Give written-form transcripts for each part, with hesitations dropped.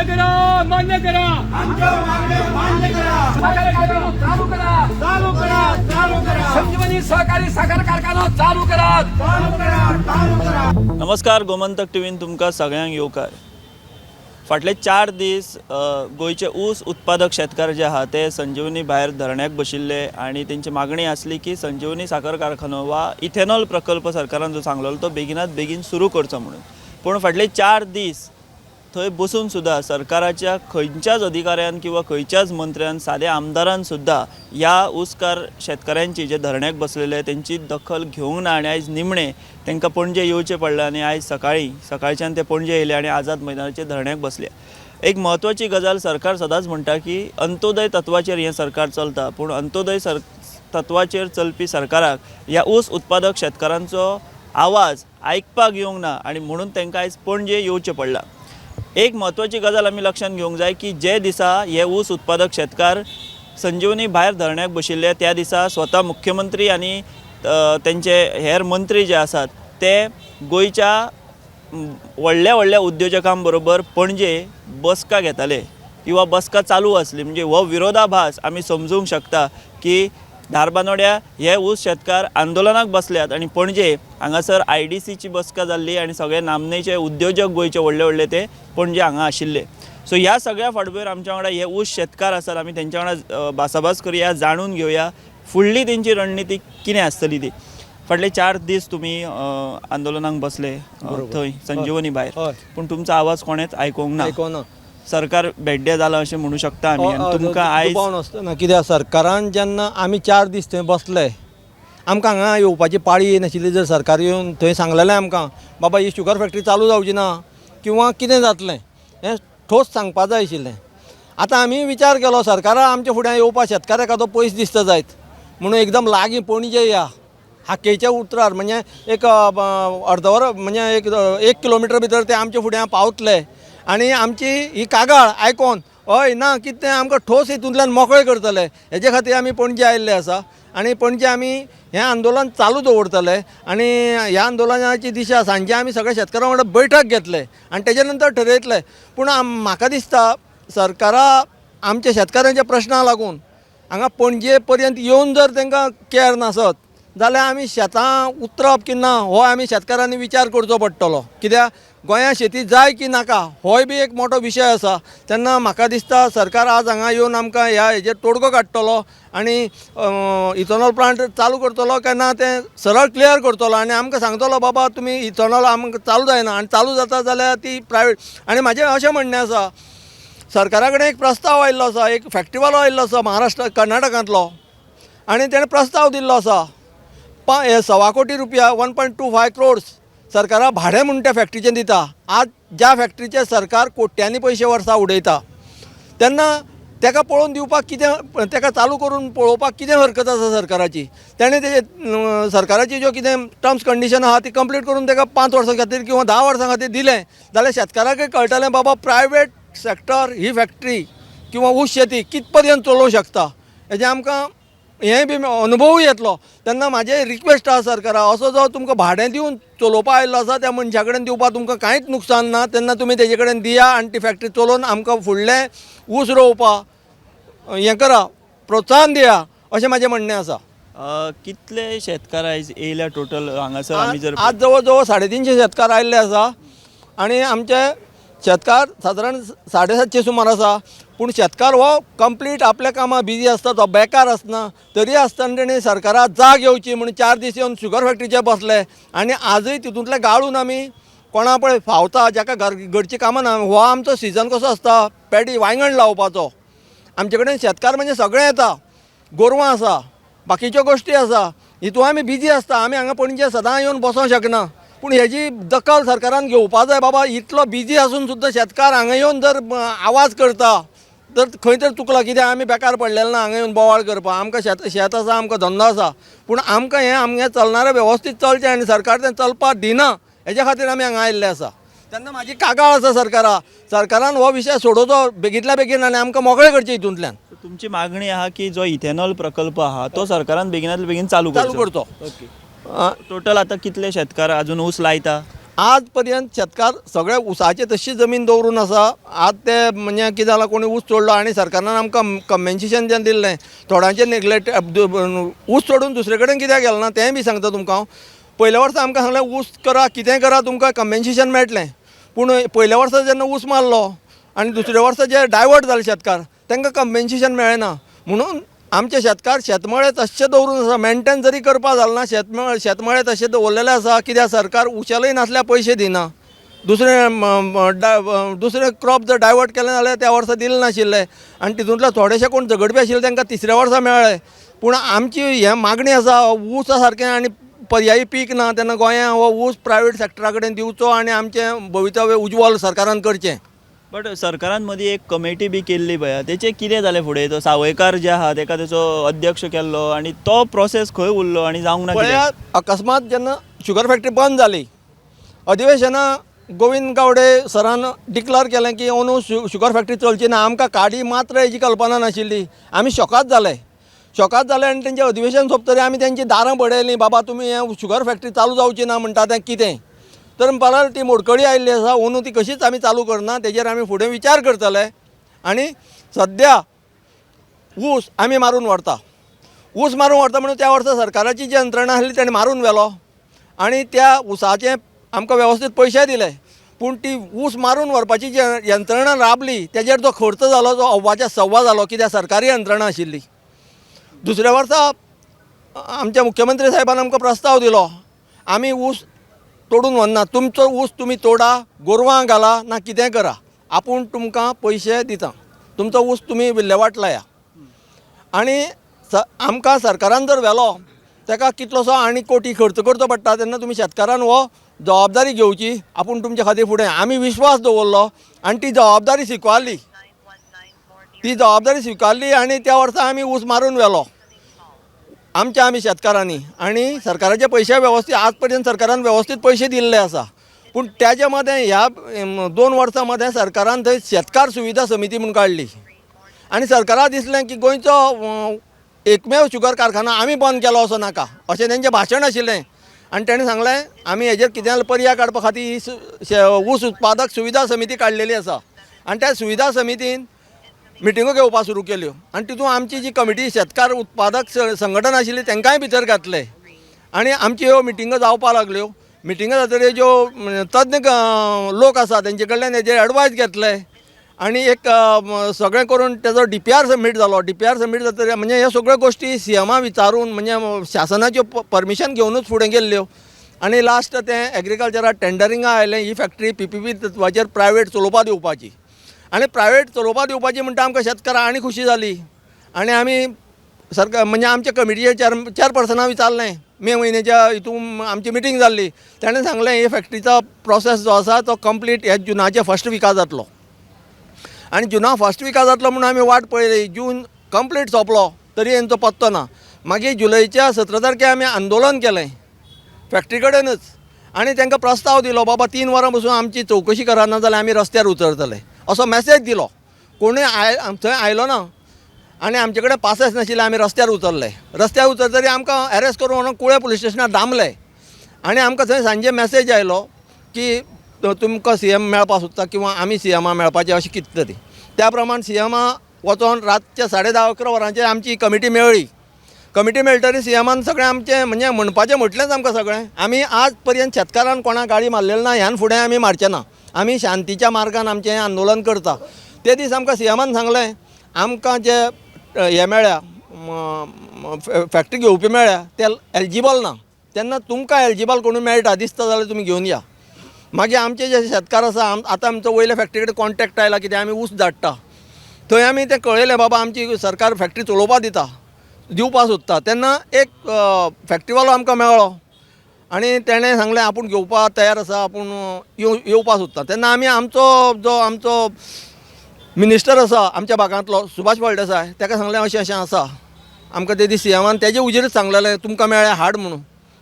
मान्य करा, मान्य करा. आमच्या मागण्या मान्य करा. साखर कारखाना चालू करा. चालू करा, चालू करा. संजीवनी सहकारी साखर कारखाना चालू करा. चालू करा, चालू करा. नमस्कार, गोमंतक टीव्हीन तुमकां सगळ्यांक येवकार. फाटले 4 दीस गोंयचे ऊस उत्पादक शेतकार जे आहा ते संजीवनी भायर धरण्याक बशिल्ले आनी तेंची मागणी आसली की संजीवनी साखर कारखानो वा इथेनॉल प्रकल्प सरकारान जो सांगलेलो तो बेगिनात बेगीन सुरू करचो म्हणून. पूण फाटले 4 दीस थंय बसून सुद्दां सरकाराच्या खंयच्याच अधिकाऱ्यान किंवा खंयच्याच मंत्र्यान, साद्या आमदारान सुद्दां ह्या ऊसकार शेतकाऱ्यांची जे धरण्याक बसलेले तेंची दखल घेवंक ना. आनी आयज निमणें तांकां पणजे येवचें पडलें आनी आयज सकाळीं सकाळच्यान ते पणजे येयले आनी आझाद मैदानाचेर धरण्याक बसले. एक म्हत्वाची गजाल, सरकार सदांच म्हणटा की अंत्योदय तत्वाचेर हें सरकार चलता, पूण अंत्योदय तत्वाचेर चलपी सरकाराक ह्या ऊस उत्पादक शेतकारांचो आवाज आयकपाक येवंक ना आनी म्हणून तांकां आयज पणजे येवचें पडलां. एक म्हत्वाची गजाल आमी लक्षांत घेवंक जाय की जे दिसा हे ऊस उत्पादक शेतकार संजीवनी भायर धरण्याक बशिल्ले त्या दिसा स्वता मुख्यमंत्री आनी तेंचे हेर मंत्री जे आसात ते गोंयच्या व्हडल्या व्हडल्या उद्योजकां बरोबर पणजे बसका घेताले किंवा बसका चालू आसली. म्हणजे हो विरोधाभास आमी समजूंक शकता की धारबानोड्या हे ऊस शेतकार आंदोलनाक बसल्यात आनी पणजे हांगासर आयडीसीची बसका जाल्ली आनी सगळे नामनेचे उद्योजक गोंयचे व्हडले व्हडले ते पणजे हांगा आशिल्ले. सो ह्या सगळ्या फाटभुंयेर आमच्या वांगडा हे ऊस शेतकार आसात. आमी तेंच्या वांगडा भासाभास करुया, जाणून घेवया फुडली तेंची रणनिती कितें आसतली ती. फाटले 4 दीस तुमी आंदोलनाक बसले थंय संजीवनी भायर, पूण तुमचो आवाज कोणेच आयकूंक ना. आयकोना. सरकार भेड्डे जालां अशें म्हणू शकता आमी आनी तुमकां आयज दुबाव नासतना, कित्याक सरकारान जेन्ना आमी 4 दीस थंय बसले, आमकां हांगा येवपाची पाळी येयनाशिल्ली. जर सरकार येवन थंय सांगलेलें आमकां, बाबा ही शुगर फॅक्टरी चालू जावची ना किंवा कितें जातलें हें ठोस सांगपा जाय आशिल्लें. आतां आमी विचार केलो, सरकारा आमच्या फुड्यान येवपा शेतकार एखादो पयस दिसता जायत म्हणून एकदम लागीं पणजे या हाकेच्या उतरार, म्हणजे एक अर्द वर, म्हणजे एक एक किलोमिटर भितर ते आमच्या फुड्यान पावतले आनी आमची ही कागाळ आयकोन हय ना कितें तें आमकां ठोस हितूंतल्यान मोकळे करतले. हेजे खातीर आमी पणजे आयिल्ले आसा आनी पणजे आमी हें आंदोलन चालू दवरतले आनी ह्या आंदोलनाची दिशा सांजे आमी सगळ्या शेतकारां वांगडा बैठक घेतले आनी तेजे नंतर ठरयतले. पूण म्हाका दिसता सरकारा आमच्या शेतकारांच्या प्रश्नाक लागून हांगा पणजे पर्यंत येवन जर तांकां कॅर नासत जाल्यार आमी शेतां उतरप की ना हो आमी शेतकारांनी विचार करचो पडटलो, कित्याक गोंयांत शेती जाय की नाका होय बी एक मोठो विशय आसा. तेन्ना म्हाका दिसता सरकार आज हांगा येवन आमकां ह्या हेजेर तोडगो काडटलो आनी इथेनॉल प्लांट चालू करतलो काय ना तें सरळ क्लियर करतलो आनी आमकां सांगतलो, बाबा तुमी इथेनॉल आमकां चालू जायना आनी चालू जाता जाल्यार ती प्रायवेट. आनी म्हाजें अशें म्हणणें आसा, सरकारा कडेन एक प्रस्ताव आयिल्लो आसा, एक फॅक्ट्रीवालो आयिल्लो आसा महाराष्ट्र कर्नाटकांतलो आनी तेणें प्रस्ताव दिल्लो आसा हे 1.25 कोटी रुपया, 1.25 क्रोर्स सरकारा भाडें म्हूण त्या फॅक्ट्रीचें दिता. आज ज्या फॅक्ट्रीचें सरकार कोट्यांनी पयशे वर्सा उडयता, तेन्ना तेका पळोवन दिवपाक कितें, तेका चालू करून पळोवपाक कितें हरकत आसा सरकाराची? तेणें तेजे सरकाराची ज्यो कितें टर्म्स कंडिशन आहा ती कंप्लीट करून तेका 5 वर्सां खातीर किंवा 10 वर्सां खातीर दिलें जाल्यार शेतकाराकय कळटलें, बाबा प्रायवेट सॅक्टर ही फॅक्ट्री किंवा ऊस शेती कित पर्यंत चलोवंक शकता हेजें आमकां हें बी अनुभवूय येतलो. तेन्ना म्हाजें रिक्वेस्ट आसा सरकारा, असो जो तुमकां भाडें दिवन चलोवपा आयिल्लो आसा त्या मनशा कडेन दिवपा तुमकां कांयच नुकसान ना. तेन्ना तुमी तेजे कडेन दिया आनी ती फॅक्ट्री चलोवन आमकां फुडलें ऊस रोवपा हें करा, प्रोत्साहन दिया अशें म्हाजें म्हणणें आसा. कितले शेतकार आयज येयल्या टोटल हांगासर आमी जर आज जवळ जवळ 350 शेतकार आयिल्ले आसा आनी आमचे शेतकार सादारण 750 सुमार आसा. पूण शेतकार हो कंप्लीट आपल्या कामां बिजी आसता, तो बेकार आसना. तरी आसतना तेणी सरकाराक जाग येवची म्हणून 4 दीस येवन शुगर फॅक्टरीचेर बसले आनी आजूय तितूंतले गाळून आमी कोणा पळय फावता जाका घर घरचीं कामां ना. हो आमचो सिजन कसो आसता, पेडी वांयगण लावपाचो. आमचे कडेन शेतकार म्हणजे सगळें येता, गोरवां आसा, बाकीच्यो गोश्टी आसा, हितून आमी बिजी आसता. आमी हांगा पणजे सदां येवन बसोंक शकना. पूण हेजी दखल सरकारान घेवपा जाय, बाबा इतलो बिजी आसून सुद्दां शेतकार हांगा येवन जर आवाज करता तर खंय तर चुकलां. कित्याक आमी बेकार पडलेले ना हांगा येवन बोवाळ करपाक. आमकां शेत शेत आसा, आमकां धंदो आसा, पूण आमकां हें आमगें चलणारें वेवस्थीत चलचें आनी सरकार तें चलपाक दिना हेज्या खातीर आमी हांगा आयिल्ले आसा. तेन्ना म्हाजी कागाळ आसा सरकारा, सरकारान हो विशय सोडोवचो बेगींतल्या बेगीन आनी आमकां मोकळें करचें हितूंतल्यान. तुमची मागणी आहा की जो इथेनॉल प्रकल्प आहा तो सरकारान बेगिनातल्या बेगीन चालू चालू करचो. ओके, टोटल आता कितले शेतकार अजून ऊस लायता? आज पर्यंत शेतकार सगळे ऊसाचे तशी जमीन दवरून आसा. आज ते म्हणजे कितें जालां, कोणी ऊस तोडलो आनी सरकारान आमकां कंपेन्सेशन जें दिल्लें थोड्यांचें नेग्लेक्ट, ऊस सोडून दुसरे कडेन कित्याक गेलें ना तेंय बी सांगता तुमकां हांव. पयल्या वर्सा आमकां सांगलें ऊस करा, कितेंय करा, तुमकां कंपेन्सेशन मेळटलें. पूण पयल्या वर्सा जेन्ना ऊस मारलो आनी दुसऱ्या वर्सा जे डायवर्ट जाले शेतकार तांकां कंपेन्सेशन मेळ्ळें ना. म्हणून आमचे शेतकार शेतमळे तश्शे दवरून आसा, मेनटेन जरी करपा जालें ना, शेतमळे तशे दवरलेले आसा. कित्याक सरकार उशेलय नासल्यार पयशे दिना. दुसरें दुसरें क्रॉप जर डायवर्ट केलें जाल्यार त्या वर्सा दिलें नाशिल्लें आनी तितूंतले थोडेशे कोण झगडपी आशिल्ले तांकां तिसऱ्या वर्सा मेळ्ळें. पूण आमची हें मागणी आसा, ऊसा सारकें आनी पर्यायी पीक ना तेन्ना गोंयांत हो ऊस प्रायवेट सॅक्टरा कडेन दिवचो आनी आमचें भवितव्य उज्वल सरकारान करचें. बट सरकारान मदीं एक कमिटी बी केल्ली पळय, तेचें कितें जालें फुडें? तो सावयकार जे आहा तेका तेचो अध्यक्ष केल्लो आनी तो प्रोसेस खंय उरलो आनी जावंक ना कित्याक? पळयात, अकस्मात जेन्ना शुगर फॅक्टरी बंद जाली, अधिवेशना गोविंद गावडे सरान डिक्लेर केलें की अंदू शुगर फॅक्टरी चलची ना. आमकां काडी मात्र हेजी कल्पना नाशिल्ली. आमी शॉकात जाले, शॉकात जाले आनी तेंचें अधिवेशन सोंपतरी आमी तेंची दारां बडयलीं, बाबा तुमी हें शुगर फॅक्टरी चालू जावची ना म्हणटा तें कितें? तर म्हणपाक ती मोडकळी आयिल्ली आसा, अंदू ती कशीच आमी चालू करना, तेजेर आमी फुडें विचार करतले. आनी सद्या ऊस आमी मारून व्हरता, ऊस मारून व्हरता म्हणून त्या वर्सा सरकाराची जी यंत्रणा आसली तेणें मारून व्हेलो आनी त्या ऊसाचे आमकां वेवस्थीत पयशे दिले. पूण ती ऊस मारून व्हरपाची जी यंत्रणा राबली तेजेर जो खर्च जालो तो अव्वाच्या सव्वा जालो, कित्याक सरकारी यंत्रणा आशिल्ली. दुसऱ्या वर्सा आमच्या मुख्यमंत्री साहेबान आमकां प्रस्ताव दिलो, आमी ऊस तोडून व्हरना, तुमचो ऊस तुमी तोडा, गोरवां घाला ना कितें करा, आपूण तुमकां पयशे दिता, तुमचो ऊस तुमी विल्लेवाट लाया. आनी आमकां सरकारान जर व्हेलो ताका कितलोसो आनी कोटी खर्च करचो पडटा, तेन्ना तुमी शेतकारान हो जबाबदारी घेवची, आपूण तुमच्या खातीर फुडें. आमी विश्वास दवरलो आनी ती जबाबदारी स्विकारली, ती जबाबदारी स्विकारली आनी त्या वर्सा आमी ऊस मारून व्हेलो आमच्या आमी शेतकारांनी. आनी सरकाराचे पयशे वेवस्थीत आज पर्यंत सरकारान वेवस्थीत पयशे दिल्ले आसा. पूण त्याच्या मदें ह्या 2 वर्सां मदें सरकारान थंय शेतकार सुविधा समिती म्हूण काडली आनी सरकाराक दिसलें की गोंयचो एकमेव शुगर कारखाना आमी बंद केलो असो नाका, अशें तेंचें भाशण आशिल्लें. आनी तेणें सांगलें आमी हेजेर कितें पर्याय काडपा खातीर ही ऊस उत्पादक सुविधा समिती काडलेली आसा. आनी त्या सुविधा समितीन मिटिंगो घेवपाक सुरू केल्यो आनी तितून आमची जी कमिटी शेतकार उत्पादक संघटना आशिल्ली तांकांय भितर घातले आनी आमच्यो ह्यो मिटिंगो जावपाक लागल्यो. मिटिंगो जातकीर ज्यो तज्ञ लोक आसा तेंचे कडल्यान हेजेर एडवायस घेतले आनी एक सगळें करून तेजो DPR submit जालो. DPR submit जातकीर म्हणजे ह्यो सगळ्यो गोश्टी सीएमा विचारून म्हणजे शासनाच्यो परमिशन घेवनूच फुडें गेल्ल्यो. आनी लास्ट तें एग्रीकल्चराक टेंडरिंगा आयलें, ही फॅक्टरी PPP तत्वाचेर प्रायवेट चलोवपा दिवपाची. आनी प्रायवेट चलोवपा दिवपाची म्हणटा आमकां शेतकारां आनी खुशी जाली. आनी आमी सरकार म्हणजे आमच्या कमिटीचे चेअरपर्सनाक विचारलें, मे म्हयन्याच्या हितून आमची मिटींग जाल्ली, ताणें सांगलें हे फॅक्टरीचो प्रोसेस जो आसा तो कंप्लीट ह्या जुनाच्या फर्स्ट विका जातलो. आनी जुना फर्स्ट विका जातलो म्हणून आमी वाट पळयली, जून कंप्लीट सोंपलो तरी हेंचो पत्तो ना. मागीर जुलयच्या 17 तारखेर आमी आंदोलन केलें फॅक्टरी कडेनच आनी तांकां प्रस्ताव दिलो, बाबा 3 वरां बसून आमची चवकशी करा, ना जाल्यार आमी रस्त्यार उतरतले असो मॅसेज दिलो. कोणूय थंय आयलो ना आनी आमचे कडेन पासेस नाशिल्ले, आमी रस्त्यार उतरले. रस्त्यार उतरतरी आमकां एरेस्ट करून व्हरोन कुळे पुलीस स्टेशनार दामले आनी आमकां थंय सांजे मॅसेज आयलो की तुमकां सीएम मेळपाक सोदता किंवा आमी सीएमा मेळपाचें अशें कितें तरी. त्या प्रमाण सीएमा वचोन रातच्या 10:30-11 वरांचेर आमची कमिटी मेळ्ळी. कमिटी मेळटरी सीएमान सगळें आमचें म्हणजे म्हणपाचें म्हटलेंच आमकां सगळें, आमी आज पर्यंत शेतकारान कोणाक गाळी मारलेली ना, ह्यान फुडें आमी मारचे ना, आमी शांतीच्या मार्गान आमचें हें आंदोलन करता. ते दीस आमकां सीएमान सांगलें आमकां जे हें मेळ्ळ्या फॅक्टरी घेवपी मेळ्ळ्या ते एलिजिबल ना, तेन्ना तुमकां एलिजिबल कोणूय मेळटा दिसता जाल्यार तुमी घेवन या. मागीर आमचे जे शेतकार आसा, आतां आमचो वयल्या फॅक्टरी कडेन कॉन्टेक्ट आयला कित्याक आमी ऊस धाडटा, थंय आमी तें कळयलें बाबा आमची सरकार फॅक्टरी चलोवपा दिता, दिवपा सोदता. तेन्ना एक फॅक्टरीवालो आमकां मेळ्ळो आनी तेणें सांगलें आपूण घेवपा तयार आसा, आपूण येवपा सोदता. तेन्ना आमी आमचो जो आमचो मिनिस्टर आसा आमच्या भागांतलो सुभाष फळदेसाय ताका सांगलें अशें अशें आसा, आमकां ते दीस सीएमान तेजे उजेरच सांगलेलें तुमकां मेळ्ळें हाड म्हणून.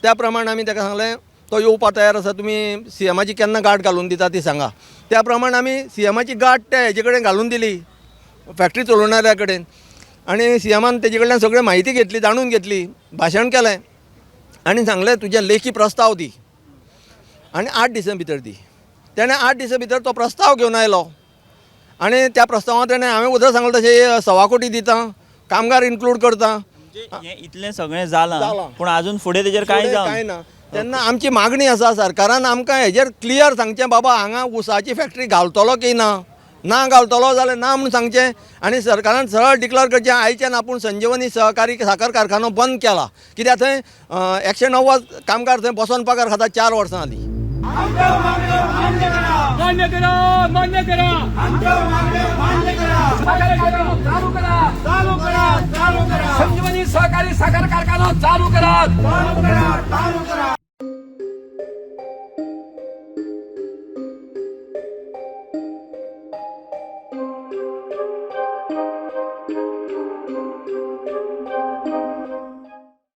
त्या प्रमाण आमी ताका सांगलें तो येवपा तयार आसा, तुमी सीएमाची केन्ना गांठ घालून दिता ती सांगा. त्या प्रमाण आमी सीएमाची गांठ त्या हेजे कडेन घालून दिली फॅक्टरी चलोवणाऱ्या कडेन आनी सीएमान तेजे कडल्यान सगळी म्हायती घेतली, जाणून घेतली, भाशण केलें आनी सांगलें तुजें लेखी प्रस्ताव दी. आनी 8 दिसां भितर दी. तेणें 8 दिसां भितर तो प्रस्ताव घेवन आयलो आनी त्या प्रस्तावांत तेणें हांवें उदक सांगलें तशें 1.25 कोटी दिता, कामगार इन्क्लूड करता. म्हणजे हें इतलें सगळें जालां जालां. पूण अजून फुडें तेजेर कांय फुडें जावं कांय ना. तेन्ना आमची मागणी आसा सरकारान आमकां हेजेर क्लियर सांगचें, बाबा हांगा ऊसाची फॅक्टरी घालतलो की ना, ना घालतलो जाल्यार ना म्हूण सांगचें आनी सरकारान सरळ डिक्लेअर करचें आयच्यान आपूण संजीवनी सहकारी साखर कारखानो बंद केला. कित्याक थंय 190 कामगार थंय बसोन पगार खाता 4 वर्सां जालीं. आमच्यो मागण्यो मान्य करा. मान्य करा, मान्य करा. आमच्यो मागण्यो मान्य करा. साखर कारखानो चालू करा. चालू करा, चालू करा. संजीवनी सहकारी साखर कारखानो चालू करा. चालू करा, चालू करा.